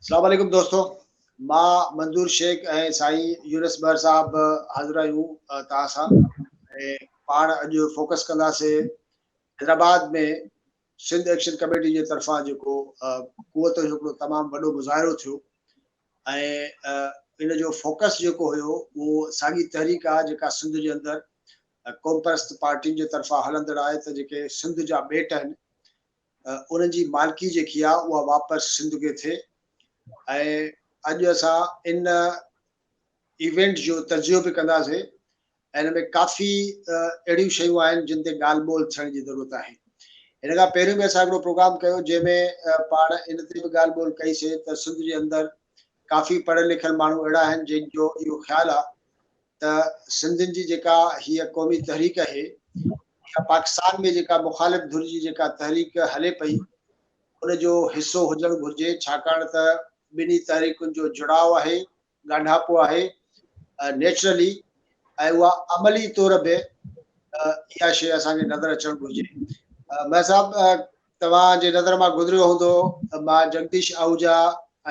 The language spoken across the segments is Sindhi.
اسلام عليڪم دوستو مان منظور شيخ ۽ سائين يونس مهر صاحب حاضر آهيون توهان سان ۽ پاڻ اڄ فوڪس ڪنداسين حيدرآباد ۾ سنڌ ايڪشن ڪميٽي جي طرفان جيڪو قوت جو هڪڙو تمام وڏو مظاهرو ٿيو ۽ ان جو فوڪس جيڪو هيو اهو ساڳي تحريڪ آهي جيڪا سنڌ جي اندر قومپرست پارٽين جي طرفان هلندڙ آهي ته جيڪي سنڌ جا ٻيٽ آهن انهن جي مالڪي جيڪي آهي اها واپس سنڌ کي ٿئي ۽ اڄ اسان ان ايونٽ جو تجزيو به ڪنداسين ۽ ان ۾ ڪافي اهڙيون شيون آهن جن تي ڳالهه ٻولهه ٿيڻ جي ضرورت آهي. هن کان پهريون به اسان هڪڙو پروگرام ڪيو جنهن ۾ پاڻ ان تي به ڳالهه ٻولهه ڪئي سي ته سنڌ جي اندر ڪافي پڙهيل لکيل ماڻهو اهڙا آهن جن جو اهو خيال آهي ته سنڌين جي جيڪا هيء قومي تحريڪ آهي يا پاڪستان ۾ جيڪا مخالف ڌر جي جيڪا تحريڪ هلي پئي ان جو حصو هجڻ گهرجي ڇاڪاڻ ته ٻنهي تحريڪن جو جڙاء آهي، ڳانڍاپو آهي نيچرلي ۽ اها عملي طور به اها شيء اسان کي نظر اچڻ گهرجي. مهر صاحب توهان جي نظر مان گذريو هوندو مان جگديش آهوجا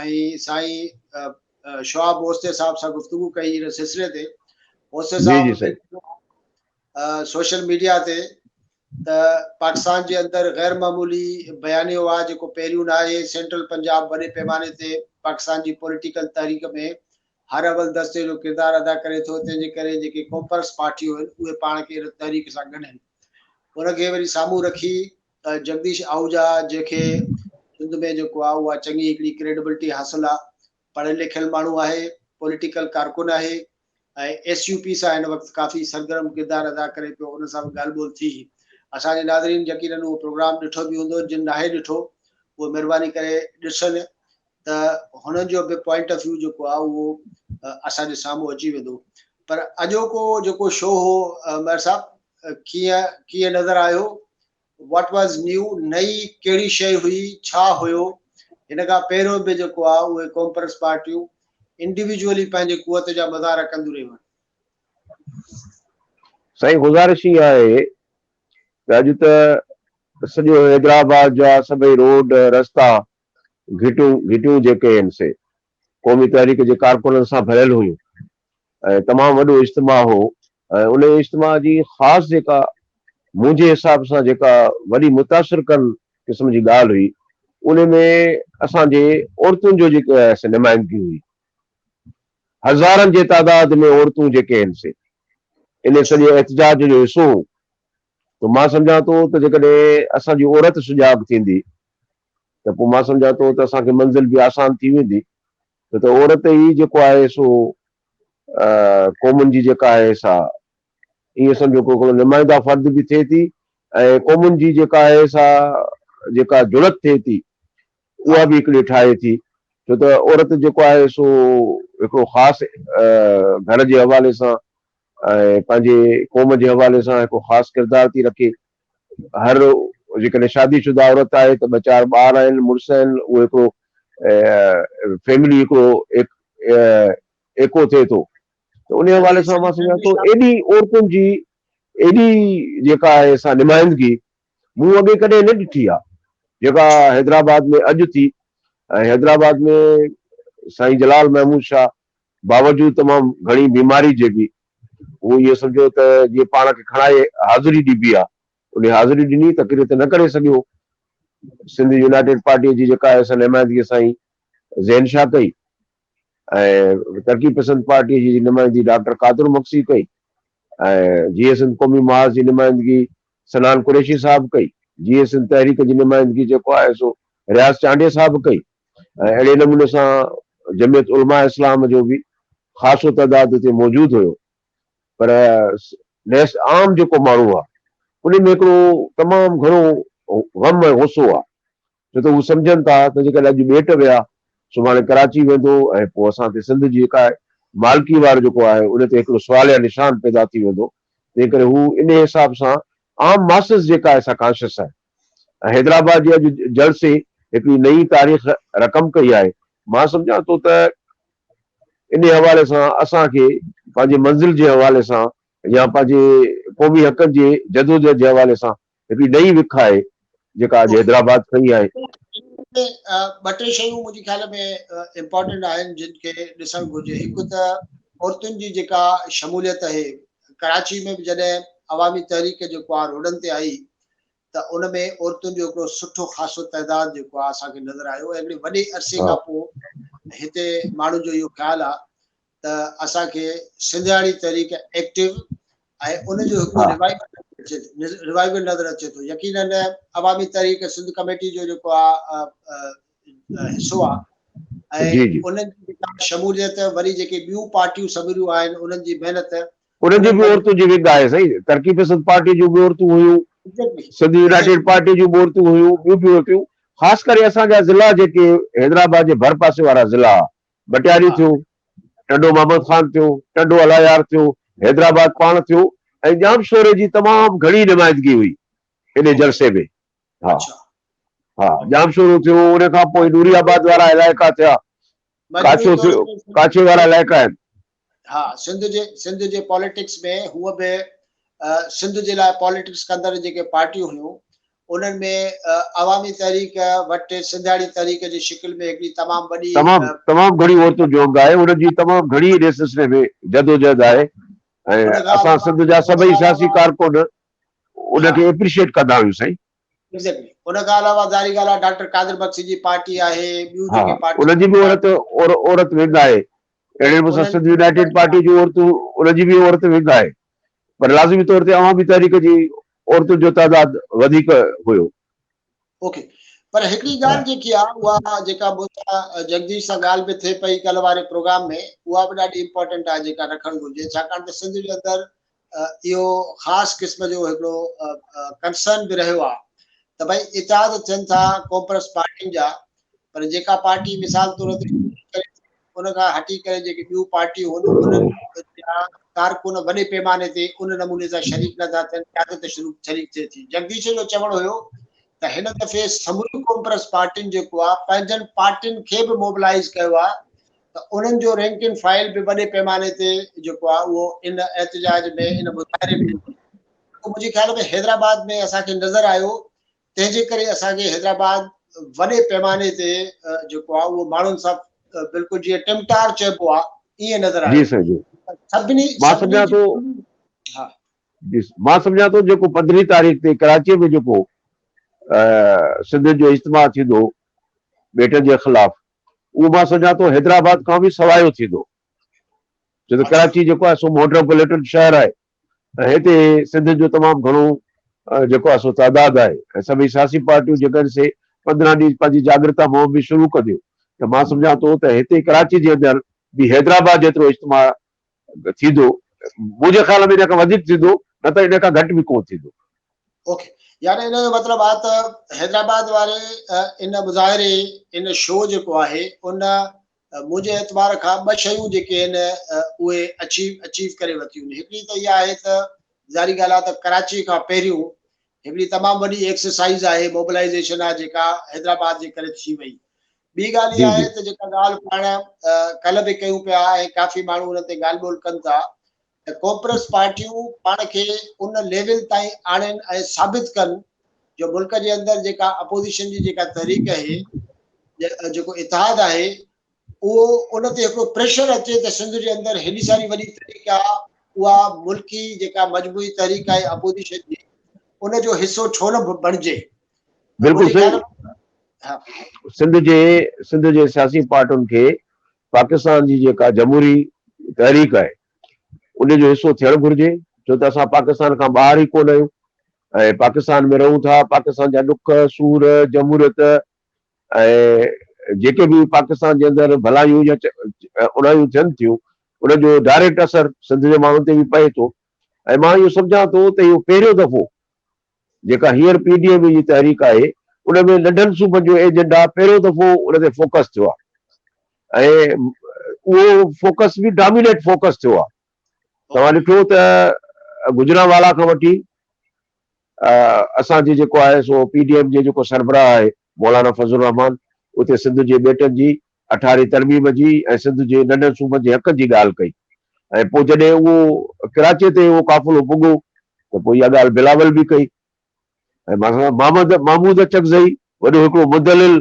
۽ سائين شهاب اوستي صاحب سان گفتگو ڪئي ان سلسلي تي اوستي صاحب سوشل ميڊيا تي ته پاڪستان جي اندر غير معمولي بيانيو آهي جيڪو پهريون نه آهي سينٽرل پنجاب وڏي پيماني تي پاڪستان جي پوليٽيڪل تحريڪ ۾ هر اول دستي جو ڪردار ادا ڪري ٿو تنهن جي ڪري جيڪي قومپرست پارٽيون آهن اهي پاڻ کي ان تحريڪ سان ڳنڍن ان کي وري سامهون رکي جگديش آهوجا جنهن کي سنڌ ۾ جيڪو آهي اها چڱي هڪڙي ڪريڊبلٽي حاصل آهي پڙهيل لکيل ماڻهو آهي، پوليٽيڪل ڪارڪن آهي ۽ ايس يو پي سان هن وقت ڪافي سرگرم ڪردار ادا ڪري پيو ان سان به ڳالهه ٻولهه ٿي. اسان جي ناظرين يقينن اهو پروگرام ڏٺو به هوندو جن ناهي ڏٺو اهي مهرباني ڪري ڏسن ته هنن جو به پوائنٽ آف ويو جيڪو آهي اهو اسان جي سامهون اچي ويندو پر اڄوڪو جيڪو شو هو مهر صاحب ڪيئن ڪيئن نظر آيو What was new، نئين ڪهڙي شيء هئي، ڇا هيو، هن کان پهريون به جيڪو آهي اهي قومپرست پارٽيون انڊيويجوئلي پنهنجي قوت جا مظاهرا ڪنديون رهيون آهن. سائين گذارش هي آهي ته اڄ ته سڄو حيدرآباد جا سڀئي روڊ رستا گهٽيون گهٽيون جيڪي آهن سي قومي تحريڪ جي ڪارڪنن سان ڀريل هيون ۽ تمام وڏو اجتماع هو ۽ ان اجتماع جي خاص جيڪا منهنجي حساب سان جيڪا وڏي متاثر ڪن قسم جي ڳالهه هئي ان ۾ اسان جي عورتن جو جيڪا نمائندگي هئي هزارن جي تعداد ۾ عورتون جيڪي آهن سي ان سڄي احتجاج جو حصو هو ته مان سمجهان ٿو ته جيڪڏهن اسان جي عورت سجاڳ ٿيندي ته پوء مان سمجهان ٿو ته اسان کي منزل به آسان ٿي ويندي ڇو ته عورت ئي جيڪو آهي سو قومن جي جيڪا آهي سا ائين سمجهو ڪو هڪڙو نمائنده فرد به ٿئي ٿي ۽ قومن جي جيڪا آهي سا جيڪا جڙت ٿئي ٿي اها به هڪڙي ٺاهي ٿي ڇو ته عورت جيڪو آهي سو هڪڙو خاص گهر جي حوالي سان ۽ پنهنجي قوم جي حوالي سان هڪڙو خاص ڪردار ٿي رکي هر جيڪڏهن شادي شده عورت آهي ته ٻه چار ٻار آهن مڙس آهن اهو هڪڙو فيملي هڪڙو ايڪو ٿئي ٿو ته ان حوالي سان مان سمجهان ٿو ايڏي عورتن جي ايڏي جيڪا آهي سا نمائندگي مون اڳي ڪڏهن نه ڏٺي آهي جيڪا حيدرآباد ۾ اڄ ٿي ۽ حيدرآباد ۾ سائين جلال محمود شاهه باوجود تمام گهڻي بيماري جي به هو اهو سمجهيو ته جيئن پاڻ کي کڻائي حاضري ڏبي آ، انهي حاضري ڏني، تقرير ته نه ڪري سگهيو. سنڌ يونائيٽيڊ پارٽيء جي جيڪا آهي سا نمائندگي سائين زين شاهه ڪئي ۽ ترقي پسند پارٽيء جي نمائندگي ڊاڪٽر قادر مگسي ڪئي ۽ جيئي سنڌ قومي محاذ جي نمائندگي صنعان قريشي صاحب ڪئي، جيئي سنڌ تحريڪ جي نمائندگي جيڪو آهي سو رياض چانڊيي صاحب ڪئي ۽ اهڙي نموني سان جمعيت علماء اسلام جو به خاصو تعداد اتي موجود هيو پر نيس عام جيڪو ماڻهو آهي ان ۾ هڪڙو تمام گهڻو غم ۽ غصو آهي ڇو ته هو سمجهن ٿا ته جيڪڏهن اڄ ٻيٽ ويا سڀاڻي ڪراچي ويندو ۽ پوء اسان تي سنڌ جي جيڪا مالڪي وارو جيڪو آهي ان تي هڪڙو سواليا نشان پيدا ٿي ويندو تنهن ڪري هو ان حساب سان عام ماسز جيڪا آهي سا ڪانشس آهي ۽ حيدرآباد جي اڄ جلسي هڪڙي نئين تاريخ رقم ڪئي آهي مان سمجهان ٿو ته انهي حوالي سان اسان کي پنهنجي منزل جي حوالي سان يا پنهنجي قومي حقن جي جدوجهد جي حوالي سان هڪڙي نئين وک آهي جيڪا اڄ حيدرآباد کنئي آهي. ٻه ٽي شيون منهنجي خيال ۾ امپورٽنٽ آهن جن کي ڏسڻ گهرجي. هڪ ته عورتن جي جيڪا شموليت آهي، ڪراچي ۾ به جڏهن عوامي تحريڪ جيڪو آهي روڊن تي آئي ته ان ۾ عورتن جو هڪڙو سٺو خاصو تعداد جيڪو آهي اسان کي نظر آيو ۽ هڪڙي وڏي عرصي کان پوء هتي ماڻهن جو اهو خيال آهي ته اسان کي سنڌياڻي تحريڪ ايڪٽو ۽ ان جو هڪڙو ريوائيول نظر اچي ٿو. يقينن عوامي تحريڪ سنڌ ڪميٽي جو جيڪو آ حصو آ ۽ انهن جي جيڪا شموليت وري جيڪي ٻيون پارٽيون سموريون آهن انهن جي محنت انهن جي به عورتن جي ونگ آهي سائين، ترقي پسند پارٽي جون به عورتون هيون، سنڌ يونائيٽيڊ پارٽي جون به عورتون هيون، ٻيون به عورتون، خاص ڪري اسان جا ضلعا جيڪي حيدرآباد جي ڀر پاسي وارا ضلعا مٽياري ٿيو، ٽنڊو محمد خان ٿيو، ٽنڊو الايار ٿيو، حيدرآباد پاڻ ٿيو ۽ ڄامشوري جي تمام گهڻي نمائندگي هئي انهي جلسي ۾. ها ها ڄامشورو ٿيو، ان کان پوء نوري آباد وارا علائقا ٿيا، ڪاڇو ٿيو، ڪاڇي وارا علائقا آهن. ها سنڌ جي سنڌ جي پاليٽڪس ۾ هونء به سنڌ جي لاء پاليٽڪس ڪندڙ جيڪي پارٽيون هيون انهن ۾ عوامي تحريڪ وٽ سنڌياڻي تحريڪ جي شڪل ۾ هڪڙي تمام وڏي تمام تمام گهڻي عورتن جو انگ آهي انهن جي تمام گهڻي انهي سلسلي ۾ جدوجهد آهي ۽ اسان سنڌ جا سڀئي سياسي ڪارڪن ان کي اپريشيٽ ڪندا آهيون سائين. ايگزيڪٽلي ان کان علاوه ظاهري ڳالهه آهي ڊاڪٽر قادر بخشي جي پارٽي آهي ٻيون جيڪي پارٽيون ان جي به عورت عورت ونگ آهي اهڙي نموني سان سنڌ يونائيٽيڊ پارٽي جون عورتون ان جي به عورت ونگ آهي پر لازمي طور تي عوامي تحريڪ جي عورتن جو تعداد وڌيڪ هيو. اوڪي پر هڪڙي ڳالهه جيڪي آهي اها جيڪا مون سان جگديش سان ڳالهه به ٿئي پئي ڪلهه واري پروگرام ۾ اها به ڏاڍي امپورٽنٽ آهي جيڪا رکڻ گهرجي ڇاڪاڻ ته سنڌ جي اندر اهو خاص قسم جو هڪڙو ڪنسرن به رهيو آهي ته ڀائي اتحاد ٿين ٿا قومپرست پارٽين جا پر جيڪا پارٽي مثال طور تي ان کان هٽي ڪري جيڪي ٻيون پارٽيون هن انهن جا ڪارڪن وڏي پيماني تي ان نموني سان شريڪ نٿا ٿين، قيادت شريڪ ٿئي ٿي. جگديش جو چوڻ هيو ته هن دفعي سموريون قومپرست پارٽين جيڪو آهي پنهنجن پارٽين کي به موبلائيز ڪيو آهي ته انهن جو رينڪ اينڊ فائل به وڏي پيماني تي جيڪو آهي اهو ان احتجاج ۾ ان مظاهري ۾ منهنجي خيال ۾ حيدرآباد ۾ اسان کي نظر آيو تنهن جي ڪري اسان کي حيدرآباد وڏي پيماني تي جيڪو آهي اهو ماڻهن سان بلڪل جيئن ٽمٽار چئبو آهي ائين نظر آيو. جي سائين جي. سڀني مان سمجهان ٿو ها. جي مان سمجهان ٿو جيڪو 15 تاريخ تي ڪراچيء ۾ جيڪو سنڌين جو اجتماع ٿيندو ٻيٽن جي خلاف اهو مان سمجهان ٿو حيدرآباد کان به سوايو ٿيندو ڇو ته ڪراچي جيڪو آهي سو ميٽروپوليٽن شهر آهي ۽ هتي سنڌين جو تمام گهڻو جيڪو آهي سو تعداد آهي ۽ سڀئي سياسي پارٽيون جيڪڏهن سي 15 ڏينهن پنهنجي جاڳرتا مهم به شروع ڪنديون ته مان سمجهان ٿو ته هتي ڪراچي جي اندر به حيدرآباد جيترو اجتماع ٿيندو، منهنجي خيال ۾ ان کان وڌيڪ ٿيندو نه ته ان کان گهٽ به ڪونه ٿيندو. اوڪي يعني ان جو مطلب آهي ته حيدرآباد واري ان مظاهري ان شو جيڪو آهي ان منهنجي اعتبار کان ٻه شيون جيڪي آهن اهي اچيو اچيو ڪري ورتيون آهن. هڪڙي ته اها آهي ته ظاهري ڳالهه آهي ته ڪراچي کان پهريون هڪڙي تمام وڏي ايڪسرسائيز آهي موبلائيزيشن آهي جيڪا حيدرآباد جي ڪري ٿي وئي. ٻي ڳالهه اها آهي ته جيڪا ڳالهه پاڻ ڪلهه به ڪيون پيا ۽ ڪافي ماڻهو ان تي ڳالهه ٻولهه ڪن ٿا ته قومپرست پارٽيون پاڻ کي ان ليول تائين آڻين ۽ ثابت ڪن جو ملڪ جي اندر جيڪا اپوزيشن جي جيڪا تحريڪ آهي جيڪو اتحاد آهي اهو ان تي هڪڙو پريشر اچي ته سنڌ جي اندر هيڏي ساري وڏي تحريڪ آهي اها ملڪي جيڪا مجموعي تحريڪ آهي اپوزيشن جي ان جو حصو ڇو نه بڻجي. بلڪل صحيح. سنڌ جي سنڌ جي سياسي پارٽين کي پاڪستان جي جيڪا جمهوري تحريڪ آهي ان جو حصو ٿيڻ گهرجي ڇو ته اسان پاڪستان کان ٻاهر ئي ڪونه آهيون ۽ پاڪستان ۾ رهون ٿا پاڪستان جا ڏک سور جمهوريت ۽ جيڪي به پاڪستان جي اندر ڀلايون يا اوڻايون ٿين ٿيون ان جو ڊائريڪٽ اثر سنڌ جي ماڻهن تي به پئي ٿو ۽ مان اهو سمجهان ٿو ته اهو پهريون دفعو جيڪا هينئر پي ڊي ايم اي جي تحريڪ آهي ان ۾ ننڍن صوبن جو ايجنڊا پهريون دفعو ان تي فوڪس ٿيو آهي ۽ اهو فوڪس به ڊامينيٽ فوڪس ٿيو آهي. توهان ڏٺو ته گجرانوالا کان وٺي اسان جي جيڪو آهي سو پي ڊي ايم جي جيڪو سربراهه آهي مولانا فضل الرحمان اتي سنڌ جي ٻيٽن جي اٺارهين ترميم جي ۽ سنڌ جي ننڍن صوبن جي حقن جي ڳالهه ڪئي ۽ پوء جڏهن اهو ڪراچي تي اهو قافلو پڳو ته پوء اها ڳالهه بلاول به ڪئي ۽ محمود محمود اچڪزئي وڏو هڪڙو مدلل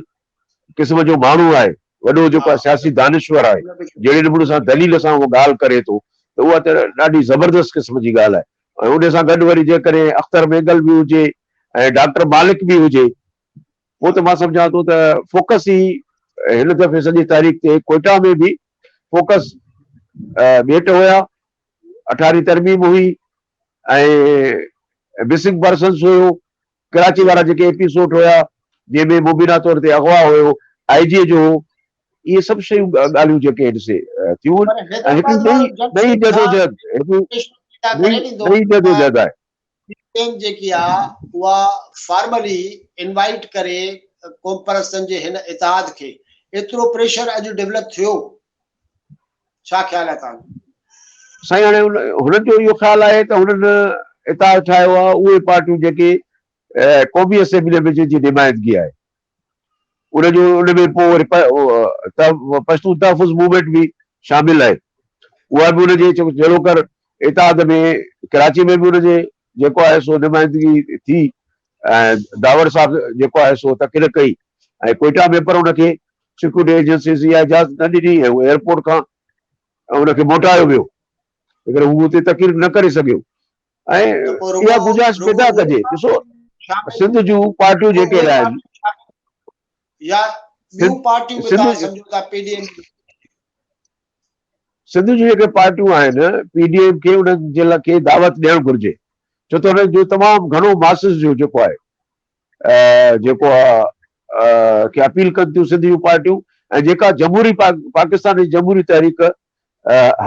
قسم جو ماڻهو آهي، وڏو جيڪو آهي سياسي دانشور آهي، جهڙي نموني سان دليل سان اهو ڳالهه ڪري ٿو ته اها ته ڏاڍي زبردست قسم جي ڳالهه آهي ۽ ان سان گڏ وري جيڪڏهن اختر مينگل به هجي ۽ ڊاڪٽر مالڪ به هجي پوء ته مان سمجهان ٿو ته فوڪس ئي هن دفعي سڄي تحريڪ تي ڪوئيٽا ۾ به فوڪس ٻيٽ هيا، اٺارهين ترميم هئي ۽ مسنگ پرسنس هيو، ڪراچي وارا جيڪي ايپيسوڊ هيا جنهن ۾ مبينا طور تي اغوا هيو، آء جي جو هو، اهي سڀ شيون ڳالهيون جيڪي آهن سي ٿيون ۽ هڪڙي نئين نئين جدوجهد هڪڙي نئين جدوجهد آهي. ٽيم جيڪي آ اها فارملي انوائيٽ ڪري قومپرستن جي هن اتحاد کي ايترو پريشر اڄ ڊولپ ٿيو ڇا خيال آهي توهان جو؟ سائين هاڻي هنن جو اهو خيال آهي ته هنن اتحاد ٺاهيو آهي اهي پارٽيون جيڪي قومي اسيمبلي ۾ جن جي نمائندگي آهي ان جو ان ۾ پوء وري پشتون تحفظ موومينٽ به شامل آهي اها به ان جي جهڙوڪر اتحاد ۾ ڪراچي ۾ به ان جي جيڪو آهي سو نمائندگي ٿي ۽ داوڙ صاحب جيڪو آهي سو تقرير ڪئي ۽ ڪوئيٽا ۾ پر ان کي سيڪيورٽي ايجنسيز اها اجازت نه ڏني ۽ ايئرپورٽ کان ان کي موٽايو ويو تنهنڪري هو اتي تقرير نه ڪري سگهيو ۽ اها گنجائش پيدا ڪجي ڏسو سنڌ جون پارٽيون جيڪي آهن يا ٻيون پارٽيون به توهان سمجهو ٿا پي ڊي ايم سنڌ جون جيڪي پارٽيون آهن پي ڊي ايم کي انهن جي لاء کي دعوت ڏيڻ گهرجي ڇو ته انهن جو تمام گهڻو ماسز جو جيڪو آهي جيڪو کي اپيل ڪن ٿيون سنڌ جون پارٽيون ۽ جيڪا جمهوري پاڪستان جي جمهوري تحريڪ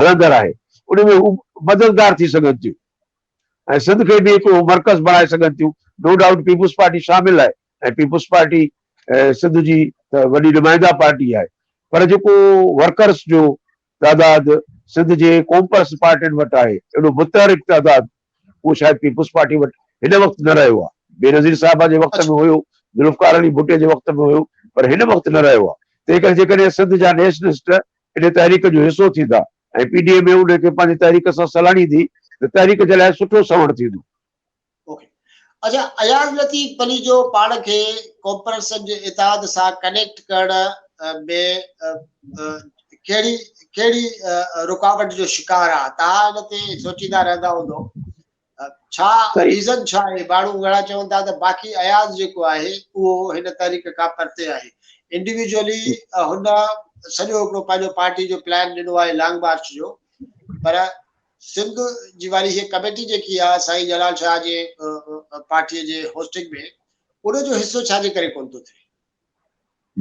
هلندڙ آهي ان ۾ هو مددگار ٿي سگهن ٿيون ۽ سنڌ کي به هڪ مرڪز بڻائي سگهن ٿيون. نو ڊائوٽ پيپلز پارٽي شامل آهي ۽ پيپلز پارٽي سنڌ جي ته وڏي نمائنده پارٽي آهي پر جيڪو ورڪرس جو تعداد سنڌ جي قومپرست پارٽين وٽ آهي اهڙو متحرڪ تعداد اهو شايد پيپلز پارٽي وٽ هن وقت نه رهيو آهي. بينظير صاحبه جي وقت ۾ هيو، ذوالفقار علي ڀٽي جي وقت ۾ هيو پر هن وقت نه رهيو آهي. تنهن ڪري جيڪڏهن سنڌ جا نيشنلسٽ ان تحريڪ جو حصو ٿيندا ۽ پي ڊي ايم اي ان کي پنهنجي تحريڪ سان سلهاڙيندي ته تحريڪ جي لاء سٺو سنوڻ ٿيندو. اوڪي اڇا اياز لطيف پليجو پاڻ کي قومپرستن جي اتحاد سان ڪنيڪٽ ڪرڻ ۾ ڪهڙي ڪهڙي رڪاوٽ جو شڪار آ توهان ان تي سوچيندا رهندا هوندو ڇا ريزن ڇا آهي ماڻهو گهڻا چون ٿا ته باقي اياز جيڪو آهي اهو هن تحريڪ کان پرتي آهي انڊيويجولي هن سڄو هڪڙو پنهنجو پارٽي جو پلان ڏنو آهي لانگ مارچ جو پر سنڌ جي واري هي ڪميٽي جيڪي آهي سائين جلال شاهه جي پارٽي جي هوسٽنگ ۾ ان جو حصو ڇا جي ڪري ڪونه ٿو ٿئي؟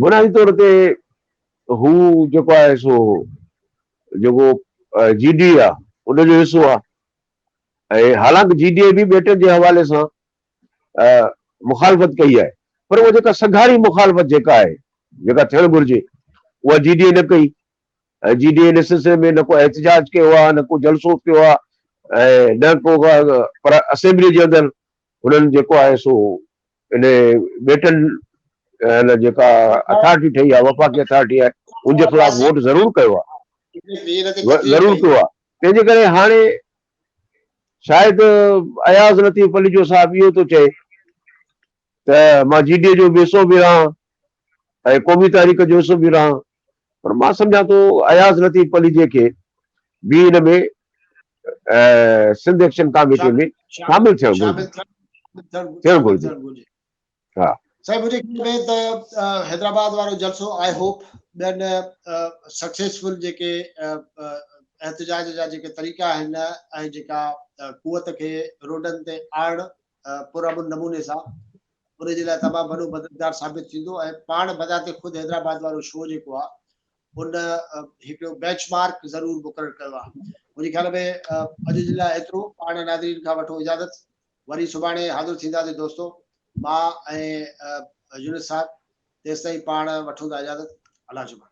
بنيادي طور تي هو جيڪو آهي سو جيڪو جي ڊي آهي ان جو حصو آهي ۽ حالانڪ جي ڊي اي به ٻيٽن جي حوالي سان مخالفت ڪئي آهي پر اها جيڪا سگهاري مخالفت جيڪا آهي جيڪا ٿيڻ گهرجي اها جي ڊي اي نه ڪئي ۽ جي ڊي اي ان سلسلي ۾ نه ڪو احتجاج ڪيو آهي نه ڪو جلسو ٿيو آهي ۽ نه ڪو پر اسيمبلي جي اندر هنن جيڪو آهي سو ان ٻيٽن جيڪا اٿارٽي ٺهي آهي وفاقي اٿارٽي آهي ان جي خلاف ووٽ ضرور ڪيو آهي ضرور ڪيو آهي تنهن جي ڪري هاڻي شايد اياز لطيف پليجو صاحب اهو ٿو چئي ته مان جي ڊي اي جو به حصو به رهان ۽ قومي تحريڪ جو حصو به رهان پر مان سمجهان ٿو اياز لطيف پليجي کي به ان ۾ سنڌ ايڪشن ڪاميٽي ۾ شامل ٿيڻ گهرجي ٿيڻ گهرجي. ها. سائين منهنجي خيال ۾ ته حيدرآباد وارو جلسو I hope ٻين سڪسيسفل جيڪي احتجاج جا جيڪي طريقا آهن ۽ جيڪا قوت کي روڊن تي آڻڻ پرامن نموني سان ان جي لاء تمام وڏو مددگار ثابت ٿيندو ۽ پاڻ بذات خود حيدرآباد وارو شو جيڪو آهي ان هڪڙو بينچ مارڪ ضرور مقرر ڪيو آهي منهنجي خيال ۾ اڄ جي لاء ايترو پاڻ ناظرين کان وٺو اجازت وري سڀاڻي حاضر ٿينداسين دوستو مان ۽ يونس صاحب تيستائين پاڻ وٺون ٿا اجازت الله جو مان.